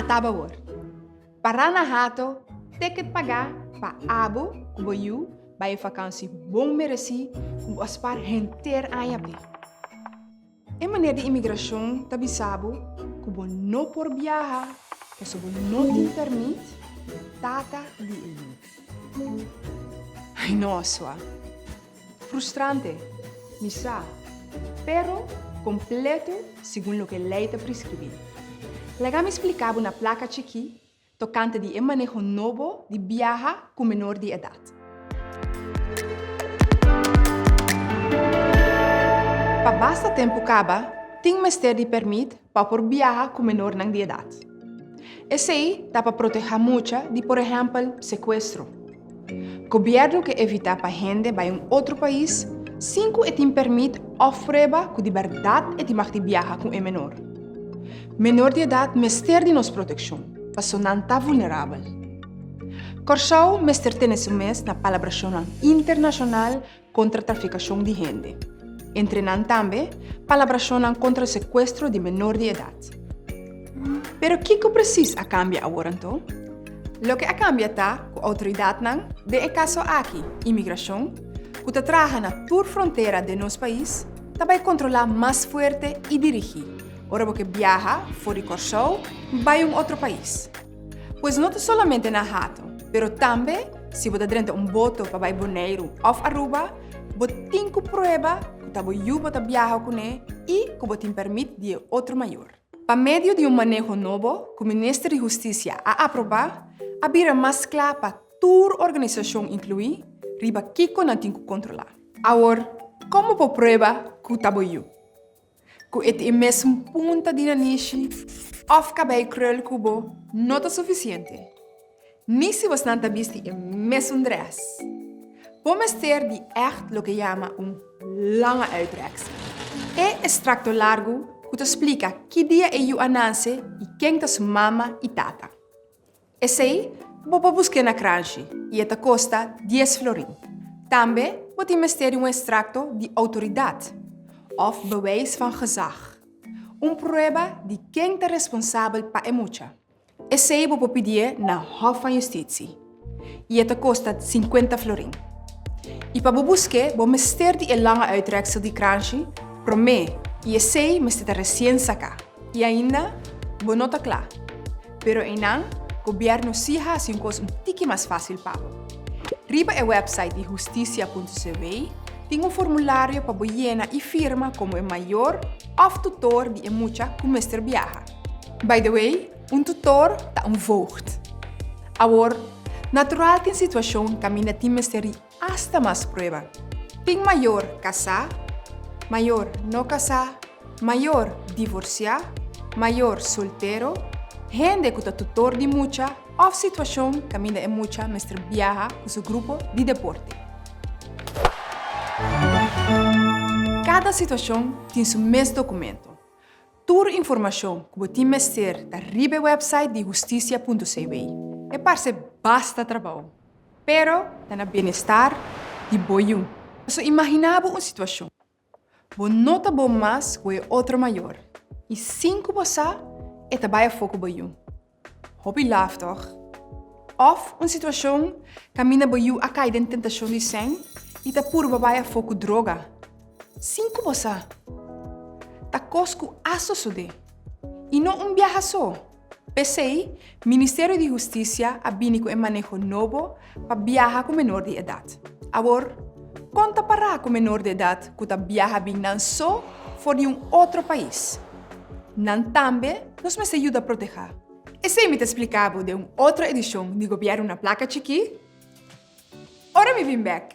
Ata bo awor. Pará na Hato, ticket pagá pa abo ku bo yu bai e fakansi bon meresí ku bo a spar henter aña p'e. E meneer di imigrashon ta bisa bo ku bo no por biaha pasobra bo no tin pèrmit, tata di e yu. Ai no, sua. Frustrante, mi sa, pero kompleto segun loke lei ta preskribí. Laga mi splika bo na plaka chikí tokante di e maneho nobo di biaha ku menor di edat. Pa basta tempu kaba, tin mester di pèrmit pa por biaha ku menornan di edat. Esei ta pa protehá mucha di por ehèmpel sekuestro. Gobièrnu ke evitá pa hende bai un otro pais sin ku e tin pèrmit òf prueba ku di bèrdat e tin mag di biaha ku e menor. Menor di edat mester di nos protekshon, paso nan ta vulnerabel. Kòrsou mester tene su mes na palabrashonnan internashonal kontra trafikashon di hende, entre nan tambe palabrashonnan kontra sekuestro di menor di edat. Pero kiko presis a kambia awor anto? Loke a kambia ta ku outoridatnan, den e kaso aki imigrashon, ku ta traha na tur frontera den nos pais, ta bai kontrolá mas fuerte i dirigí ora bo ke biaha for di Kòrsou bai un otro pais. Pues no ta solamente na Hato, pero tambe si bo ta drenta un boto pa bai Boneiru òf Aruba, bo tin ku prueba ku ta bo yu bo ta biaha kuné i ku bo tin pèrmit di e otro mayor. Pa medio di un maneho nobo ku Minister di Hustisia a aprobá, a bira mas kla pa tur organisashon inkluí riba kiko nan tin ku kontrolá. Awor, kon bo por prueba ku ta bo yu? Ku e tin e mesun punta di nanishi òf kabei krul ku bo no ta sufisiente, ni si bosnan ta bisti e mesun drès. Bo mester di ègt loke yama un lange uitreksel. E estrakto largu ku ta splika ki dia e yu a nanse i ken ta su mama i tata. Esei bo por busk'é na kranshi i e ta kosta dies florin. Tambe bo tin mester di un estrakto di outoridat òf bewijs van gezag, un prueba di ken ta responsabel pa e mucha. Esei bo por pidié na Hof van Justitie i e ta kosta sinkuenta florin. I pa bo busk'é bo mester di e lange uitreksel di kranshi promé i esei mester ta resien saká. I ainda bo no ta kla. Pero einan, gobièrnu sí hasi un kos un tiki mas fásil pa bo. Riba e wèpsait di hustisia.cw tin un formulario pa bo yena i firma komo e mayor òf tutor di e mucha ku mester biaha. By the way, un tutor ta un voogd. Awor, natural tin situashon kaminda tin mester di Asta mas prueba. Tin mayor kasá, mayor no kasá, mayor divorsiá, mayor soltero, hende ku ta tutor di mucha òf situashon kaminda e mucha mester biaha ku su grupo di deporte. Kada situashon tin su mes dokumento. Tur informashon ku bo tin mester ta riba e wèpsait di hustisia.cw. E parse basta trabou. Pero ta na bienestar di bo yu. Paso imaginá bo un situashon. Bo no ta bon mas ku e otro mayor i sin ku bo sa e ta bai afó ku bo yu. Hopi laf tòg? Òf un situashon kaminda bo yu a kai den tentashon di sèn i ta purba bai afó ku droga sin ku bo sa. Ta kos ku a sosodé i no un biaha so. P'esei, Ministerio di Hustisia a bini ku e maneho nobo pa biaha ku menor di edat. Awor, kon ta pará ku menor di edat ku ta biaha bin nan so for di un otro pais? Nan tambe nos mester yuda protehá. Esei mi ta splika bo den un otro edishon di Gobièrnu na Plaka Chikí. Ora mi bin bèk!